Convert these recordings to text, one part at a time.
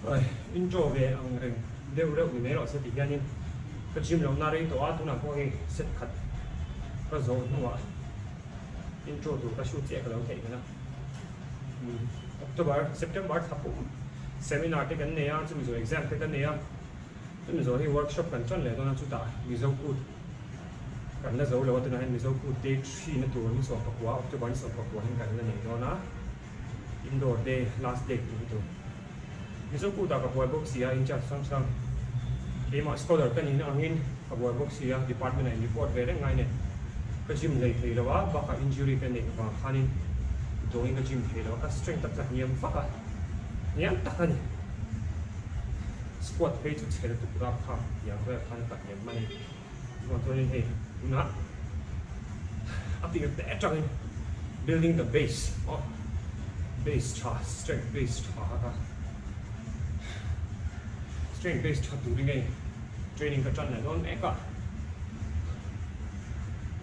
Intro ve ang reng deuh reuh ni mai rawh se ti hianin ka gym lohna rei tawh a, tunah pawh hei set khat ka zawh hnuah intro tur ka shoot chiah ka lo theih nghal a. October, September thla pum seminar te kan nei a, chumi zawh exam te kan nei a, chumi zawh hi workshop kan tan leh dawn a, chutah Mizo kut kan la zo lo a, tunah hian Mizo kut day three na tur ni 14, October ni 14 hian kan la nei dawn a. Indoor day last date tih hi tur. Mizo kutah ka buai bawk si a, in charge hrang hrang keimah scholar ka nihna angin ka buai bawk si a, department ah in report ve reng ngai nen ka gym lei thei lo a, bakah injury ka neih vang khanin dawngin ka gym thei lo a, ka strength a tla hniam vak a, hniam tak a ni. Squat phei chu chhe lutuk rap kha tiang vel khan a tla hniam hman a ni. Chuvang chuanin hei tunah a tir te atangin building the base aw base tha strength base tha kha strength base tha turin hei training ka tan leh dawn mek a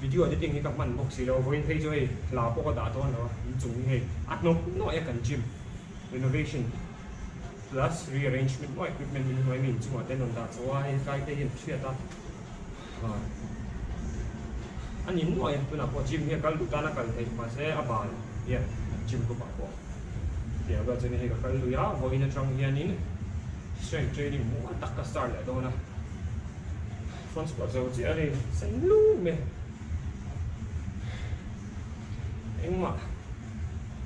video editing hi ka hman bawk si lo vawiin phei chu hei hla pawh ka dah dawn lo a inchung hi hei a hnawk nuaih a kan gym renovation. Plus rearrangement maw equipment in hnuai mi inchungah te an rawn dah chho a, hei tlai te hi an hriat a, a ni nuai a, tunah pawh gym hi a kal duh tan a kal theih mahse a bal hian gym group ah pawh tiang vel chuan hei ka kal lui a, vawiin atang hianin strength training mual tak ka start leh dawn a, front squat zo chiah a hei sen lum e engmah.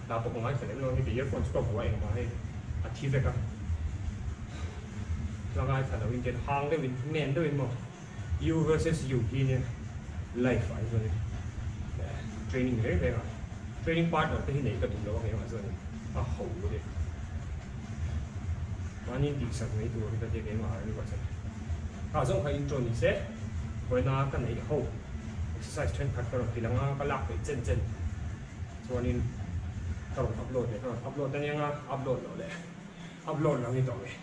Hla pawh ka ngaithla lem lo a ni, earphone chu ka vuah engmah hei a thi vek a, hla ngaithla lo in tian hang deuh in men deuh in maw U versus U hi nia life ah hi chuan in training reng reng ah training partner te hi neih ka duh lo a keimah chuan in a ho a ni, mahni in tihsak mai tur hi ka tia keimah ah ringawt chuan kha zawng kha intro ni se vawiina ka neih ho exercise thenkhat ka rawn ti lang a ka lak peih chen chen. Chuanin ka rawn upload leh ka rawn upload aniang a, upload loh leh upload lo ni tawh mai.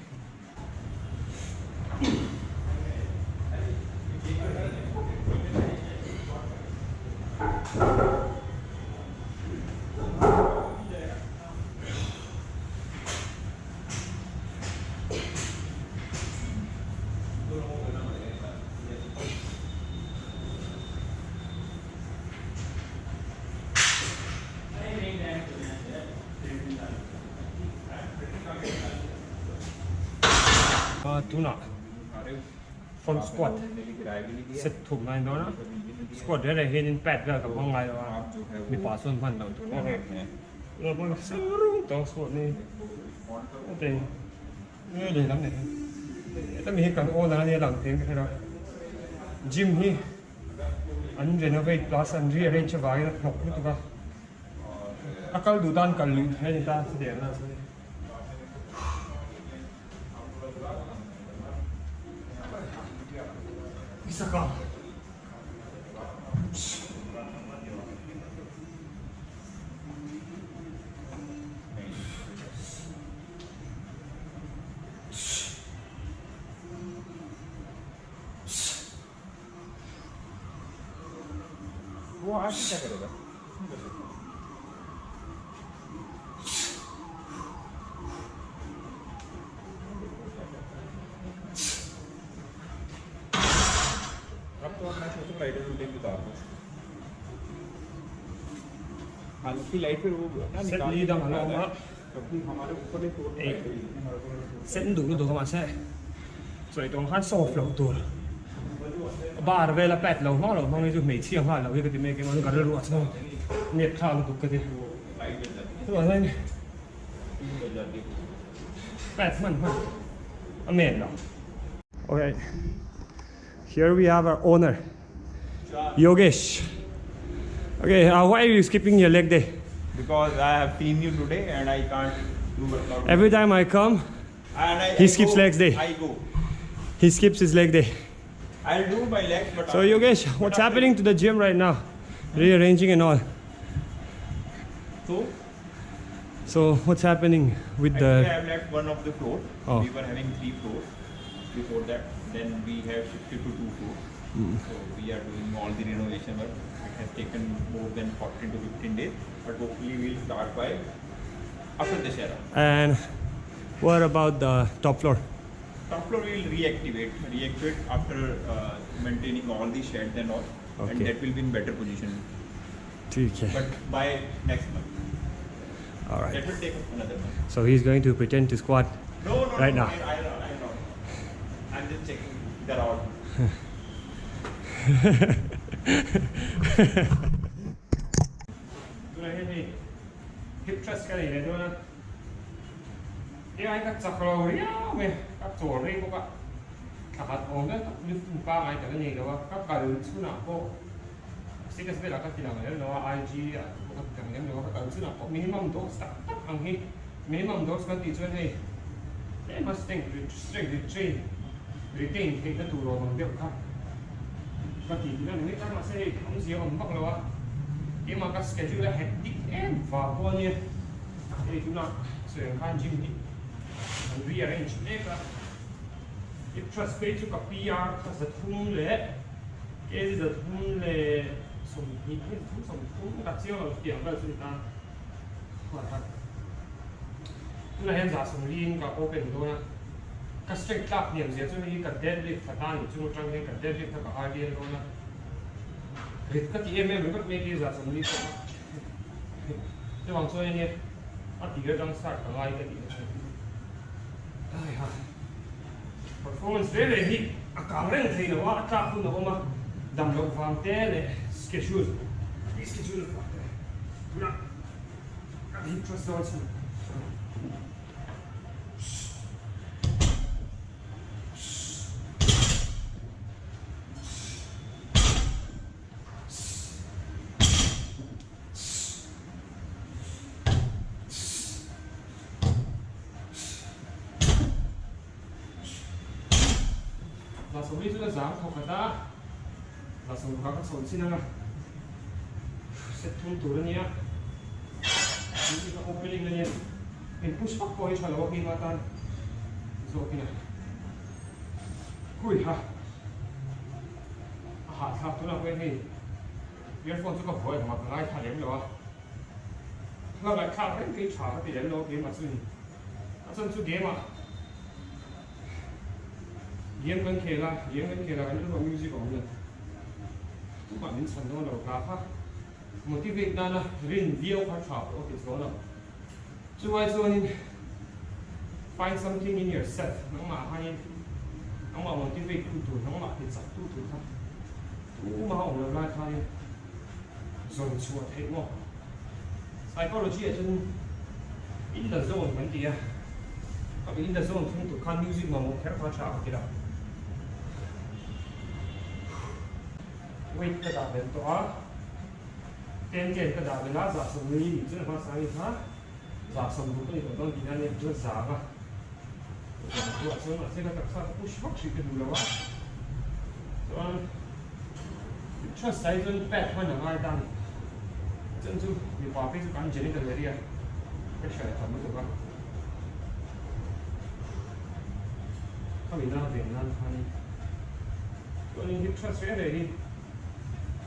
Tunah front squat set thum lai dawn a squat reng reng hianin pad vel ka hmang ngai lo a mipa chuan hman loh tur a ni tawng squat ni nge lehlam leh hemi hi kan owner ania lang thei in ka hre lo gym hi. An renovate plus an rearrange avangin a hnawk lutuk a, a kal duh tan kal luih theih a ni ta chutiang a ni. Isaka. वो आज क्या करेगा नहीं कर सकता। अब तो मैं सोचूं लाइटर रूटीन उतार दूं हालांकि लाइट फिर वो ना Set निकाल li के dang फायदा an awm है a. क्योंकि हमारे ऊपर ले फ्लोर में Ei. Light लगी है हमारे ऊपर वाले floor Sen duh lutuk a mahse sawi tawng khan soft loh tur bar vela pad lo hmang lo hmang hi chu hmeichhia nghal lo hi ka ti mai keimah chu ka rilru ah chuan nep thlak lutuk ka ti light जल जाती है chuvang chuan तीन बज जाती है pad hman hman a men lo. Okay here we have our owner Yogesh okay why are you skipping your leg day? Because I have seen you today and I can't do workout. Every time I come And I, He I skips go, legs day. I go. He skips his leg day. I'll do my legs, but So after- Yogesh, but what's after- happening to the gym right now? Rearranging and all. So So what's happening with actually, I the have left one of the floor. Oh. We were having three floors before that. Then we have shifted to two floors. So we are doing all the renovation work. It has taken more than 14 to 15 days, but hopefully we'll start by after Dussehra. And What about the top floor? Top floor we will reactivate, reactivate after maintaining all the sheds and all, and Okay. that will be in better position. ठीक है. But by next month. All right. That will take another month. So he's going to pretend to squat No, no, right no, now. I'm not. I'm just checking the rod. Tunah hian hei hip thrust ka nei leh dawn a, heng ai ka chak lo riau mai, ka chawl rei bawk a, thla khat awm daih tak lifting pangai ka la nei lo a, ka kal chhunah pawh status velah ka ti lang lem lo a, IG ah pawh ka ti lang lem lo a, ka kal chhunah pawh minimum dose tak tak ang hi, minimum dose kan tih chuan hei tlema strength strength retrain retain theihna tur awm ang deuh kha ka ti tih na ni mai ta, mahse hei awmzia awm vak lo a, keimah ka schedule a hectic em vang pawh a nia, hei tunah sawi ang khan gym hi an rearrange mek a, hip thrust phei chu ka PR kha zathum leh kg 320 nge 330 ka chiang lo chutiang vel chu ni ta tunah hian 140 in ka open dawn a ka strength tlak hniam zia chu hei hi ka deadlift a ta ni chung atang hian ka deadlift a ka RDL dawn a rit ka ti em em ringawt mai khi 140 pawh a chuvang chuan enge a tir atang start ka ngai ka tih na chu ai ha performance ve ve hi a kang reng thei lo a a tlak hun a awm a dam loh vang te leh schedule schedule vang te tunah Kan hip thrust dawn chu. 40 chu ka zang thawk khat a, 60 kha ka chho chin ang a, set thum tur a nia, tih hi ka opening a nia, in push vak pawh hi tha lo a keimah tan zawk in a hui ha, a hahthlak tunah pawh hian hei earphone chu ka vuah engmah ka ngaithla lem lo a, hla ngaihthlak reng kei tha ka ti lem lo a keimah chu ni. A chan chu game ah game kan khel a, game kan khel a kan rilruah music a awm lo. Tumah min chhan dawn lo hla kha motivate nana rin viau kha tha pawh a ti chuang lo. Chuvai chuanin find something in yourself nangmah hain nangmah motivate tu tur nangmah ti chak tu tur kha tumah a awm lo lai khanin zawn chhuah theih maw? Psychology ah chuan in the zone kan ti a, khami in the zone thleng tur khan music mamawh kher kha a tha ka ti lo. Weight ka dah belh tawh a, 10 ka dah belh a, 140 nih chuan a hmasa a ni kha, 160 ka ni tawh dawn tih na nia chuan zang a, ruah chuan mahse ka taksa ka push vak hrih ka duh lo a, chuan Trust ai chuan pad hman a ngai ta a ni. Chuan chu mipa phei chu kan genital area pressure a tam lutuk a. Khami nan ven nan khanin chuanin hip thrust reng reng hi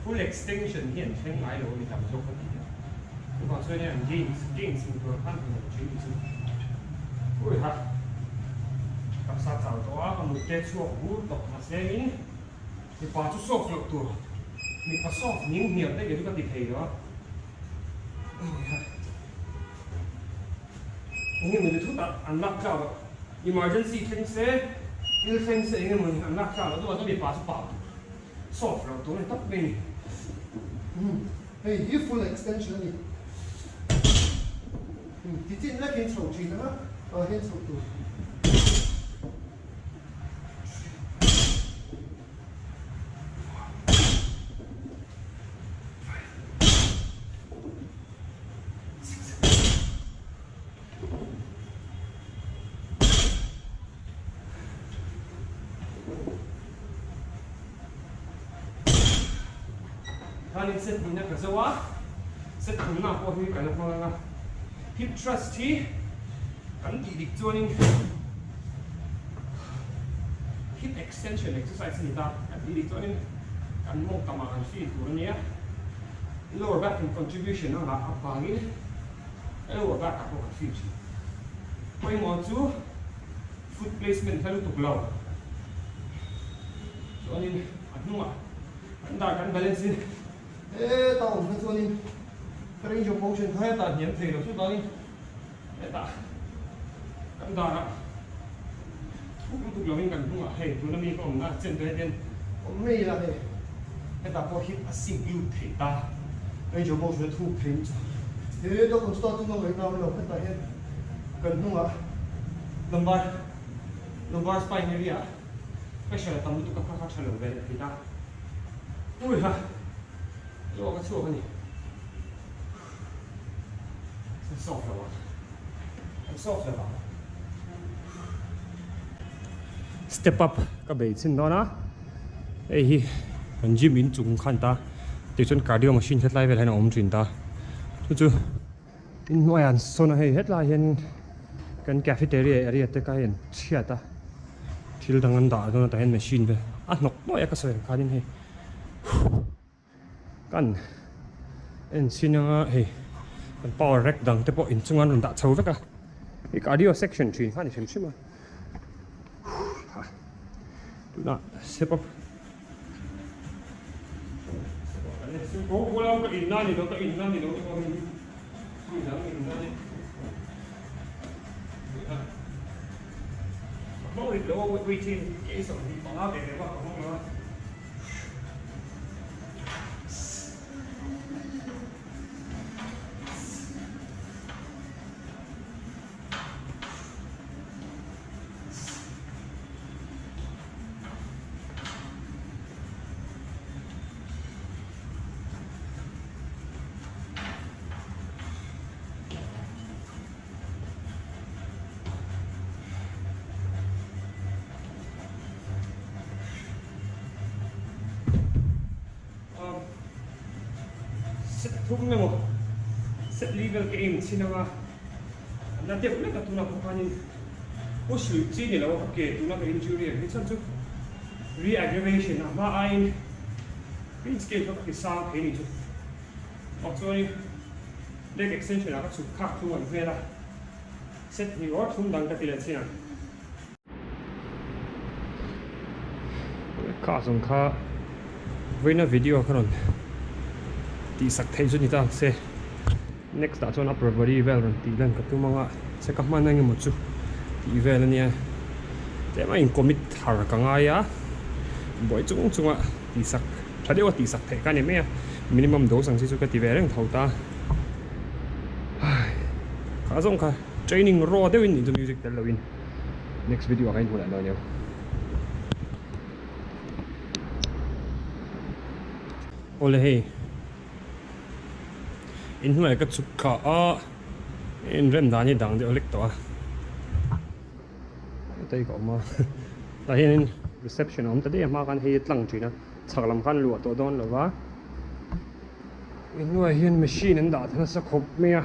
full extension hi an thleng ngai lo a ni tam zawk a ti a. Chuvang chuan hian gains gains hmu tur khan hmu lo thin chu ui ha taksa chau tawh a ka mut te chhuak bur tawh mahse in Mipa chu soft loh tur, mipa soft ning hniam daih kei chu ka ti thei lo a. Eng emaw ni thutah an lak tlak loh, emergency thleng se, thil thleng se eng emaw ni an lak tlak loh duhah chuan mipa chu pau tur, soft loh tur a ni tawp mai a ni. Hei hi full extension a ni. Tichin lekin chho thin ang a, ah hian chhoh tur. Khanin set hnihna ka zo a, set thumna pawh hi kan la hmang ang a, hip thrust hi kan tih dik chuanin hip extension exercise a ni ta, kan tih dik chuanin kan mawng tamah kan feel tur a nia, lower back in contribution a ngah avangin lower back ah pawh kan feel thin. Pawimawh chu foot placement hla lutuk lo. Chuanin a hnungah kan dar kan balance in. Hetah awm kha chuanin range of motion kha hetah hniam thei lo chuvangin hetah kan darah thuk lutuk lovin kan hnungah hei tuna mi ka awmna chen te hian awm ngei ila hei hetah pawh hi a sink lut thei ta range of motion a thuk thei chu hetah kan start chu ngaih na awm lo hetah hian kan hnungah lumbar lumbar spine area pressure a tam lutuk a kha kha tha lo ve leh thei ta ui ha luak a chhuak a ni an soft lo a an soft lo a step up ka bei chhin dawn a hei hi kan gym in chung khan ta tichuan cardio machine hetlai vel hian a awm thin ta chu chu Inhnuaiah an sawn a hei hetlai hian kan cafeteria area te kha hei an chhiat a thil dang an dah dawn a tah hian machine vel a hnawk nuaih a ka sawi ang khanin hei kan en chhin anga hei kan power rack dang te pawh inchunga an rawn dah chho vek a hei cardio section thin kha a ni hrim hrim a tunah step up Set thum emaw set li vel ka aim chhin anga na deuh lek a tunah pawh khanin push luih chi ni lo a ka ke tuna ka injury ang hi chuan chu re-aggravation a hma aiin pain scale kha ka ti sang thei ni chu awk chuanin leg extension ah ka chhuk khak thung ang vel a set hnih awr thum dang ka ti leh chin ang. Kha zawng kha vawiina video kha rawn tih sak theih chu ni ta ang se next ah chuan upper body vel rawn tih lan ka tum anga che ka hman ang emaw chu tih vel ania tlem a in commit thar ka ngai a buai chung chunga tih sak tha deuha tih sak theih ka ni mai a minimum dose ang chi chu ka ti ve reng tho ta kha zawng kha training raw deuhin nih chu music tel loin. Next video ah khan inhmu leh dawn nia. Awle hei inhnuai ka chhuk kha a inrem dan hi dang deuh hlek tawh a heta hi ka awm a tah hianin reception a awm ta daih a hma khan hei a tlang thin a chhak lam khan luah tawh dawn lo va inhnuai hian machine an dah nasa khawp mai a.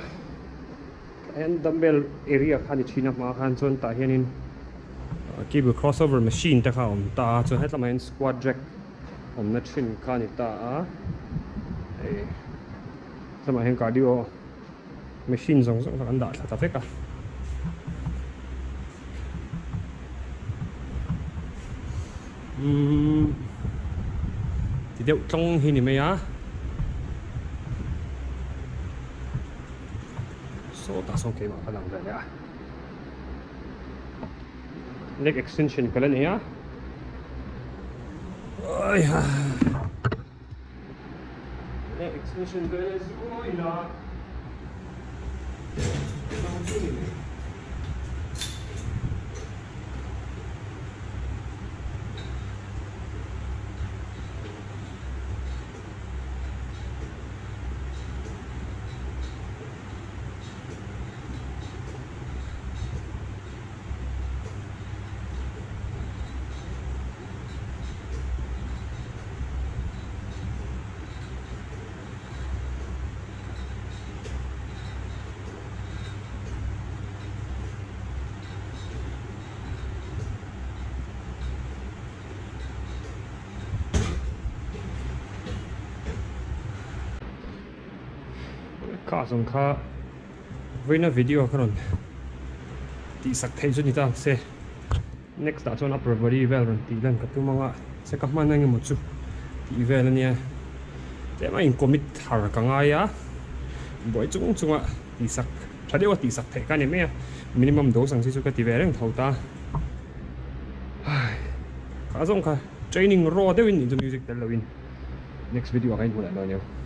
Tah hian dumbbell area kha a ni thin a hmaah khan chuan tah hianin cable crossover machine te kha a awm ta a chuan hetlamah hian squat rack awmna thin kha a ni ta a hei hetlamah hian cardio machine zawng zawng kha kan dah thla ta vek a. Umm ti deuh tlawng hi ni mai a. Sawtah sawn keimah ka lang ve leh a leg extension ka la nei a aiha leg extension ka la zui la Kha zawng kha vawiina video kha rawn Tihsak theih chu ni ta ang se. Next ah chuan upper body vel rawn tih lan ka tum anga se ka hman engemaw chu tih vel ania tlem a in commit thar ka ngai a buai chung chunga tihsak tha deuha tihsak theih ka ni mai a minimum dose ang chi chu ka ti ve reng tho ta kha zawng kha training raw deuhin nih chu music tel loin next video ah kha in hmu leh dawn aniang.